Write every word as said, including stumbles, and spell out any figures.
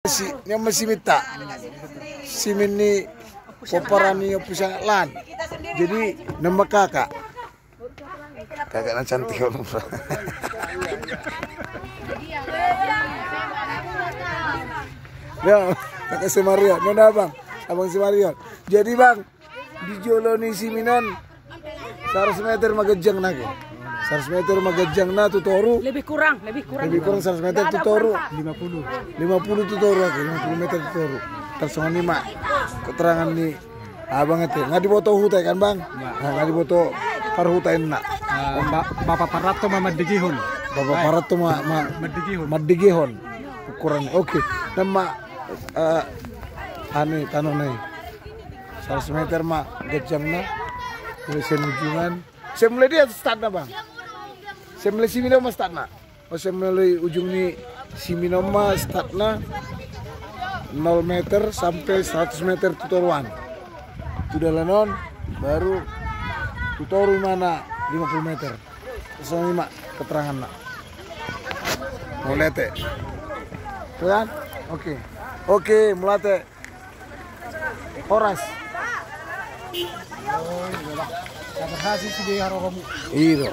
Si, ni ma siminta. Simin ni pomparan ni Ompu Sangat Lan. Jadi nama kakak. Kakak na cantik on. Ya, kakak si Mario. Nona abang, abang si Mario. Jadi bang, di jolo ni simin on seratus meter ma ganjangna ke. Seratus meter ma ganjangna tu toru. Lebih kurang, lebih kurang. Lebih kurang seratus meter tu toru. Lima puluh. Lima puluh tu toru ake, lima puluh meter tu toru. Tarsongon i ma keterangan ni abang ate. Nga diboto huta kan bang? Nga diboto parhuta inna. Bapak Paranto ma mandigihon. Bapak Paranto ma mandigihon. Ukuran. Oke. Nama ani tano nai. Seratus meter ma ganjangna. Mulai sian ujungan. Sian mulai dia startna bang. Sian mulai simin on ma startna. Oh sian mulai ujung ni simin on ma startna. Nol meter sampai seratus meter tu toruan. Tu dalan on baru tu toru ma na lima puluh meter. Songon i ma keteranganna. Mauliate. Kan? Oke. Oke, mauliate. Horas. Berhasil sude harohomu. Iro.